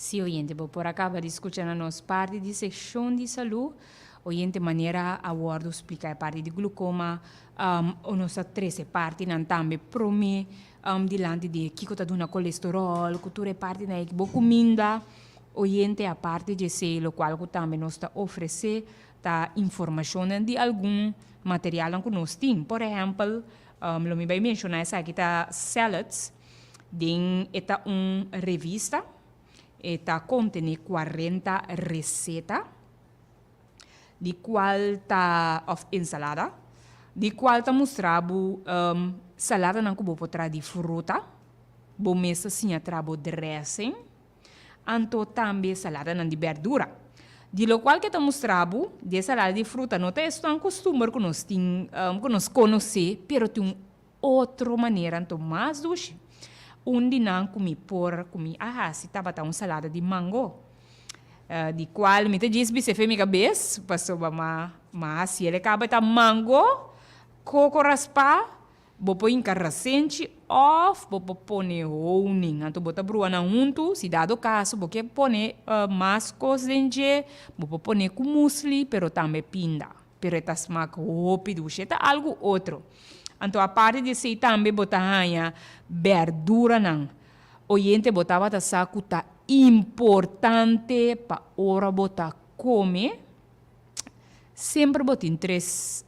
Sí, oyente, bo por a kaba di skucha na nos parti di sekshon di salú. Oyente, manera a wòrdu splika e parti di glukoma, o nos a trese partinan tambe promé dilanti di kiko ta duna kolesteròl, ku tur e partinan ei. Bo kuminda, oyente, aparte di esei, lokual ku tambe nos ta ofresé ta informashonnan di algun materialnan ku nos tin. Por ehèmpel, lo mi bai menshoná esaki ta salads. Den e ta un revista, e ta kontené 40 reseta di kual ta òf ensalada, di kual ta mustra bo saladanan ku bo por traha di fruta, bo mes ta siña traha bo dressing, anto tambe saladanan di berdura. Di lokual ke ta mustra bo di e salada di fruta no ta esnan kustumber ku nos tin ku nos konosé, pero tin un Otro manera anto mas dushi. Un di nan ku mi por ku mi a hasi tabata un salada di mango, di kual mi ta djis bis'é fe mi kabes pasobra ma ma hasi el e kaba ta mango, koko raspá, bo por hinka rasenchi òf bo por pone honing. Anto bo ta brua nan huntu, si dado kaso bo ke pone mas kos den dje, bo por pone ku musli pero tambe pinda. Pero e ta smak hopi dushi. E ta algu otro. Anto aparte di esei tambe bo ta haña berduranan. Oyente bo tabata sa ku ta importante pa ora bo ta kome, semper bo tin tres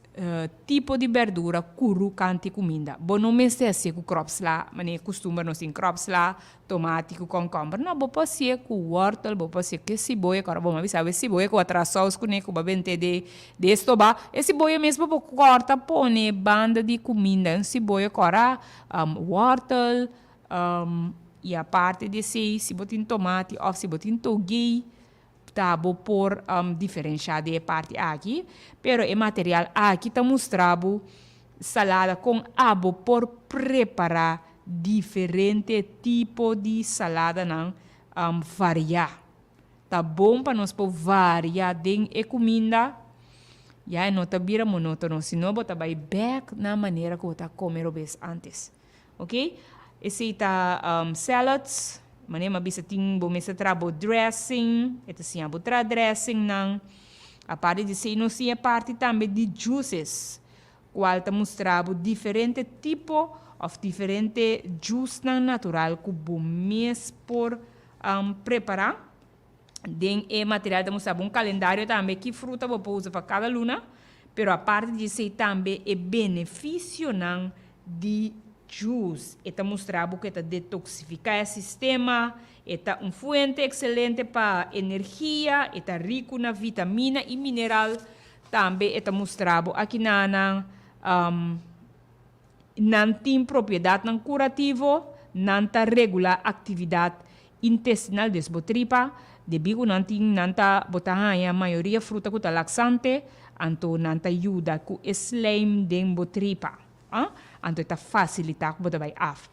tipo di berdura kuru kanti kuminda. Bo no mester hasié ku kropsla, manera kustumber nos tin kropsla, Tomati ku kònkòmber no bo por hasié ku wòrtel bo por hasié ku e siboya ku ora bo mami sabi e siboya ku a traha sous kuné ku bo a bent'é de de estoba e siboya mes bo por kòrta pone banda di kuminda un siboya kòrá wòrtel i aparte di esei si bo tin tomati òf si bo tin togei Ta bo por diferensha di e parti aki, pero e material aki ta mustra bo salada kon abo por prepara diferente tipo di saladanan varia. Ta bon pa nos por varia den e kuminda, ya e no ta bira monotono, sino bo ta bai bek na manera ku bo ta kome robes antes. Ok, esey ta salads, manera mi a bisa tin bo mester traha bo dressing, e ta siña bo traha dressingnan. Aparte di esey nos tin e parti tambe di juices, cual ta mustra bo diferente tipo of diferente juicenan natural cu bo mes por prepara. Den e material ta mustra bo un calendario tambe ki fruta bo por usa pa cada luna, pero aparte di esey tambe e beneficionan di juice. E ta mustra bo cu e ta detoxifica e sistema, e ta un fuente excelente pa energia, e ta rico na vitamina y mineral. Tambe e ta mustra bo akinanan Nan tin propiedadnan curativo, nan ta regula actividad intestinal des bo tripa, debí cu nan tin nan ta bo ta haña mayoria fruta cu ta laxante, anto nan ta yuda cu e slijm den bo tripa, ah, anto e ta facilita cu bo ta bay af.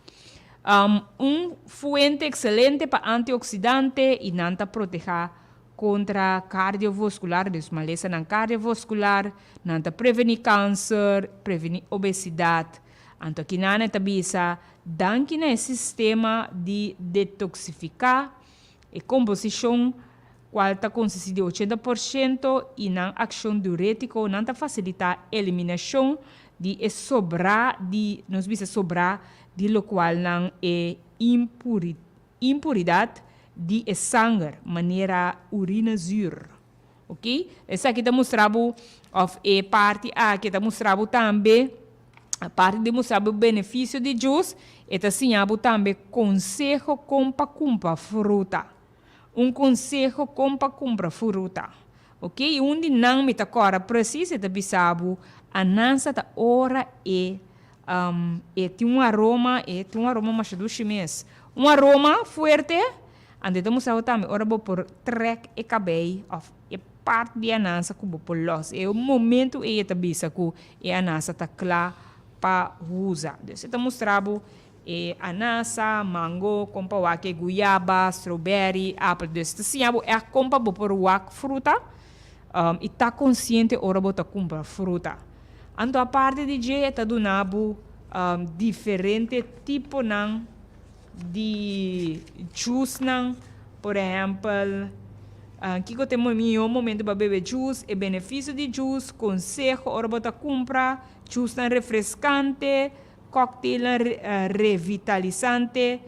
Un fuente excelente pa antioxidante y nan ta proteha Kontra kardiovoskular, dus malesanan kardiovoskular, nan ta prevení kanser, prevení obesidat. Anto kinan e ta bisa, danki na e sistema di detoksifiká, e komposishon kual ta konsistí di 80% i nan akshon diurétiko, nan ta fasilitá eliminashon di e sobrá di, nos bisa sobrá di lokualnan e impuri. Impuridat di e sanger, manera urinezuur. Ok, esaki ta mustra bo, of e parti aki ta mustra bo tambe, aparte di mustra bo beneficio di juice, e ta siña bo tambe conseho con pa cumpra fruta. Un conseho con pa cumpra fruta. Ok, y un di nan mi ta cora precies, e ta bisa bo, anansa ta ora e E tin un aroma, e tin un aroma masha dushi mes. Un aroma fuerte, anto e ta mustra bo tambe ora bo por trek e kabei of e part di e anansa ku bo por los. E momento ei e ta bisa ku e anansa ta kla pa usa. Dus e ta mustra bo e anansa, mango, kon pa wak e guyaba, strawberry, apel. Dus e ta siña bo ègt kon pa bo por wak fruta i ta konsiente ora bo ta kumpra fruta. Anto aparte di dje e ta duna bo diferente tiponan di juicenan. Por ehèmpel, kiko ta e mihó momento pa bebe juice, e benefisio di juice, konseho ora bo ta kumpra, juicenan refreskante, kòktelnan revitalisante,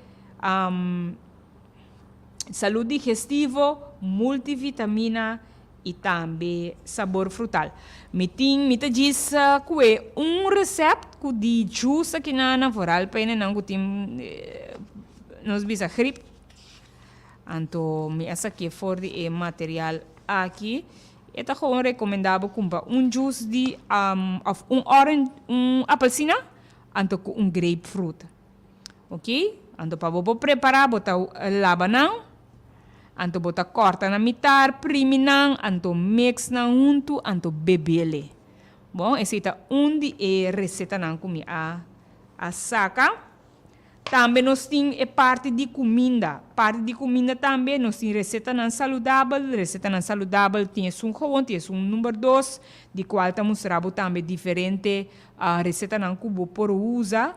salud digestivo, multivitamina i tambe sabor frutal. Mi tin, mi ta djis kue un recept ku di juice akinan vooral pa hendenan ku tin nos bisa grip. Anto mi a saké for di e material aki. E ta gewoon rekomendá bo kumpra un juice di òf un orange, un apelsina anto ku un grapefruit. Ok, anto pa bo por prepará bo ta laba nan, anto bo ta kòrta na mitar, primi nan, anto mix nan huntu, anto bebele. Bon, esei ta un di e resetanan ku mi a a saka. Tambe nos tin e parti di kuminda. Parti di kuminda tambe nos tin resetanan saludabel. Resetanan saludabel tin esun gewoon, tin esun number dos, di kual ta mustra bo tambe diferente resetanan ku bo por usa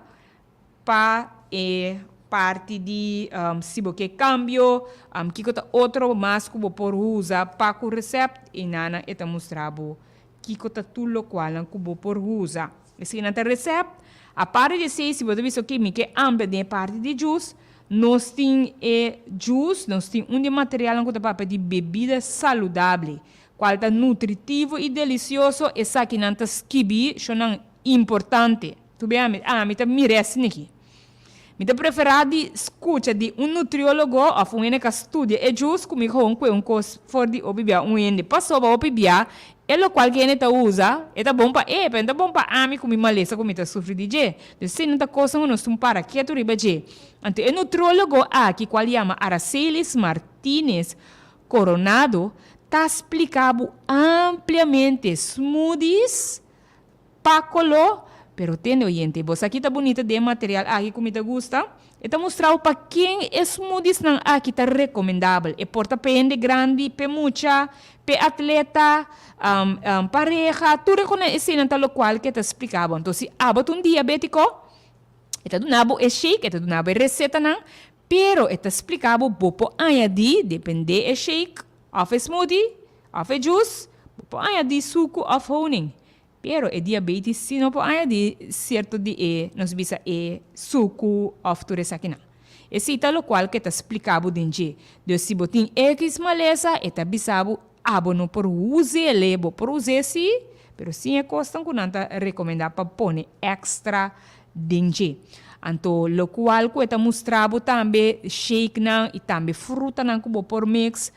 pa e parti di si bo ke kambio, kiko ta otro mas ku bo por usa pa ku resèpt i nana e ta mustra bo kiko ta tur lokualnan ku bo por usa. Eseinan ta resèpt. Aparte di esei si bo ta bisa oke mi ke amplia den e parti di jus, nos tin e jus, nos tin un di e materialnan ku ta papia di bebida saludable, kual ta nutritivo i delisioso, esakinan ta skibi shonnan importante. Tu bia ami, ami ta mira esei aki. Mi ta preferá di skucha di un nutriólogo òf un hende ku a studia e jus ku mi gewoon kue un kos for di hopi bia un hende. Pasobra hopi bia e lokual ku hende ta usa e ta bon pa e, pero no ta bon pa ami ku mi malesa ku mi ta sufri di dje. Dus esei no ta kosnan ku nos tin para ketu riba dje. Anto e nutriólogo aki kual yama Aracelis Martinez Coronado ta splika bo ampliamente smoothies, Pa koló, pero tende oyente, bo sa ki ta bunita den e material aki ku mi ta gusta? E ta mustra bo pa ken e smoothiesnan aki ta rekomendabel. E por ta pa hende grandi, p'e mucha, p'e atleta, pareha, tur e kona eseinan ta lokual ke ta splika bo. Anto si abo ta un diabétiko, e ta duna bo e shake, e ta duna bo e resetanan, pero e ta splika bo bo por añadí, dependé e shake òf e smoothie òf e juice, bo por añadí suku òf honing. Pero e diabetes si no por añadi cierto di e, nos bisa e sucu of tur esakinan. Esey ta locual cu e ta splica bo den dje. Dus si bo tin X malesa, e ta bisa bo abo no por uzele, bo por uze si, pero sin e cosnan cu nan ta recomenda pa pone extra den dje. Anto locual cu e ta mustra bo tambe shakenan y tambe frutanan cu bo por mix,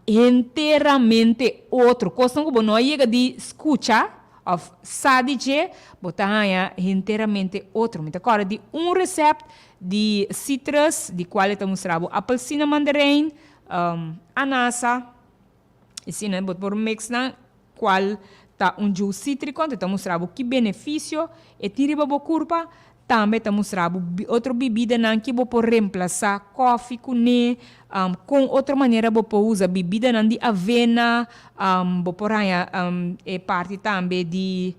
Henteramente otro. Kosnan ku bo no a yega di skucha òf sa di dje, bo ta haña henteramente otro. Mi ta kòrda di un resèpt di citrus, di kual e ta mustra bo apelsina mandarein, anasa, i asina bo por mix nan Cual ta un juice citrico, anto e ta mustra bo ki beneficio e tin riba bo curpa, tambe e ta mustra bo otro bibidanan ki bo por reemplaza coffee cune, con otro manera bo por usa bibidanan di avena, bo por haña e parti tambe di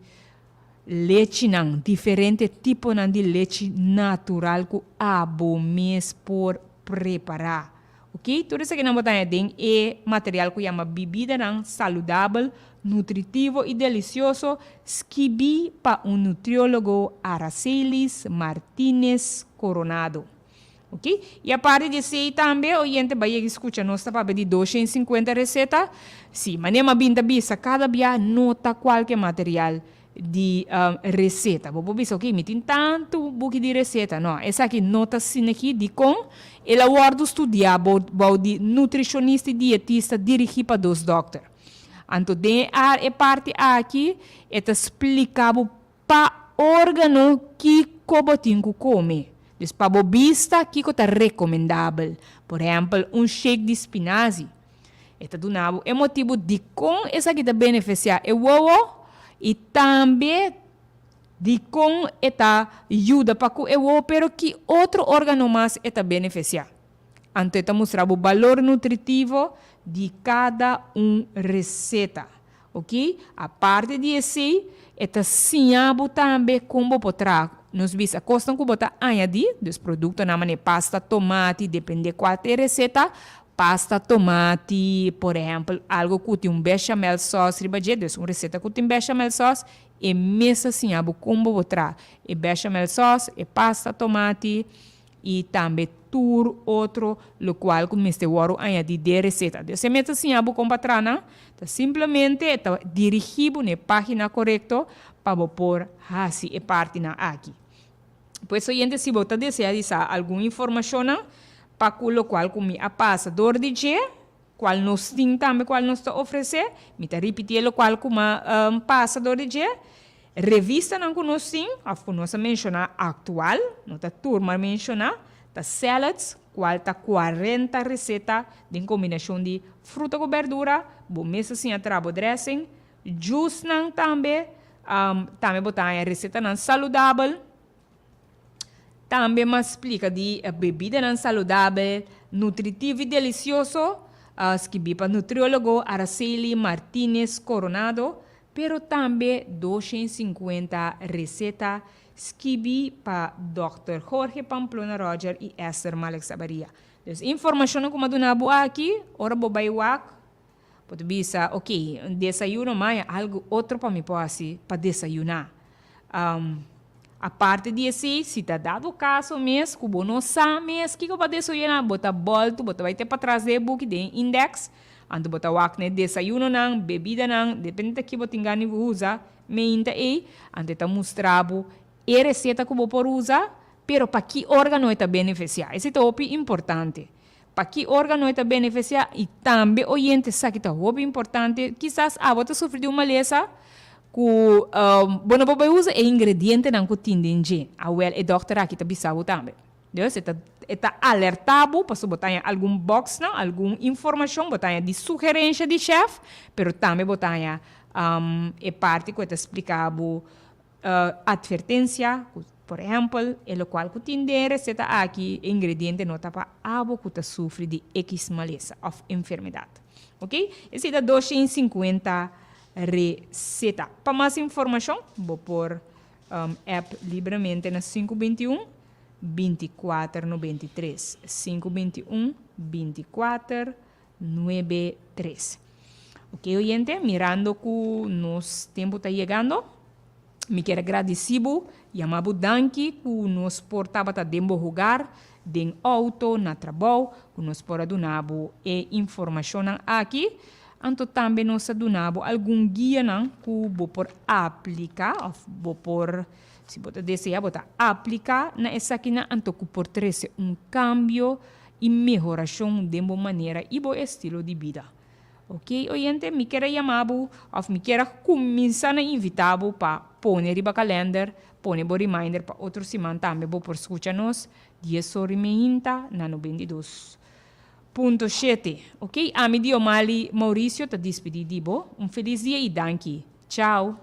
lechinan, diferente tiponan di lechi natural cu abo mes por prepara. Ok, tur esakinan bo ta haña den e material ku yama Bibidanan Saludabel, Nutritivo i Delisioso, skibí pa un nutriólogo Aracelis Martinez Coronado. Ok, i aparte di esei tambe, oyente bai yega i skucha nos ta papia di 250 reseta. Sí, manera mi a bin ta bisa, kada bia no ta kualke material di receta. Bo por bisa, ok, mi tin tantu buki di receta. No, esaki no ta asina aki. Dikon? El a wòrdu studiá bou di nutricionista i dietista dirigí pa dos dòkter. Anto den e parti aki e ta splika bo pa órgano kiko bo tin ku kome. Dus pa bo bista kiko ta rekomendabel. Por ehèmpel, un shake di spinazi. E ta duna bo e motibu dikon esaki ta benefisiá e wowo i tambe dikon e ta yuda pa ku e wowo, pero ki otro órgano mas e ta benefisiá. Anto e ta mustra bo balor nutritivo di kada un reseta. Oki, aparte di esei, e ta siña bo tambe kon bo por traha. Nos bisa kosnan ku bo ta añadí, dus produktonan manera pasta, tomati, dependé kua ta e reseta. Pasta tomati, por ehèmpel, algu ku tin un bechamel sauce riba dje, dus un reseta ku tin bechamel sauce, e mes ta siña bo kon bo por traha e bechamel sauce, e pasta tomati i tambe tur otro lokual ku mester wòrdu añadí den e reseta. Dus e mes ta siña bo kon pa traha nan, ta simplemente e ta dirigí bo na e página korekto pa bo por hasi e partinan aki. Pues oyente si bo ta desea di sa algun informacionnan pa cu locual cu mi a pasa door di dje, cual nos tin tambe cual nos ta ofrece, mi ta ripiti e locual cu m'a pasa door di dje, revistanan cu nos tin of cu nos a menciona actual, no ta tur m'a menciona, ta salads cual ta cuarenta receta den combinacion di fruta cu berdura, bo mes ta siña traha bo dressing, Juicenan tambe, tambe bo ta haña recetanan saludabel. Tambe mas splica di bebidanan saludabel, nutritivo y delicioso, skibi pa nutriologo Araceli Martinez Coronado, pero tambe 250 receta skibi pa Dòkter Jorge Pamplona Roger y Esther Malek Sabaria. Dus informacionnan cu mi a duna bo aki, ora bo bay wak, Bo ta bisa, Ok, un desayuno maya algu otro pa mi por hasi pa desayuná. Aparte di esei, si ta dado kaso mes ku bo no sa mes kiko pa desayuná, bo ta bòltu, bo ta bai te patras den e buki, den e indèks, anto bo ta wak na e desayunonan, bebidanan, depende ta ki bo tin gana di usa meinta ei, anto e ta mustra bo e reseta ku bo por usa, pero pa ki órgano e ta benefisiá. Esei ta hopi importante. Pa ki organo e ta benefisiá i tambe oyente esaki ta hopi importante, kisas abo ta sufri di un malesa ku bo no por bai usa e ingredientenan ku tin den dje. Awel e dòkter aki ta bisa bo tambe. Dus e ta e ta alertá bo pasobra bo ta haña algun bòksnan, algun informashon, bo ta haña di sugerensha di shèf, pero tambe bo ta haña e parti ku e ta splika bo Advertencia, cu por ehempel, e locual cu tin den e receta aki, e ingrediente no ta pa abo cu ta sufri di X malesa of enfermedad. Ok, esey ta 250 receta. Pa mas informacion, bo por app libremente na 521 24 93, 521 24 93. Ok oyente, mirando cu nos tempo ta yegando, mi kier a gradici bo, yama bo danki cu nos por tabata den bo hogar, den auto, na trabou, cu nos por a duna bo e informacionnan aki. Anto tambe nos a duna bo algun guianan cu bo por aplica of bo por, si bo ta desea, bo ta aplica na esakinan anto cu por trece un cambio i mehorashon den bo manera i bo estilo di bida. Ok, oyente, mi kier a yama bo òf mi kier a kuminsá na invitá bo pa pone riba kalènder, pone bo reminder pa otro siman tambe bo por skucha nos dies or i meinta na 92.7. Ok, ami Diomali Mauricio ta dispidí di bo. Un felis dia i danki. Chao!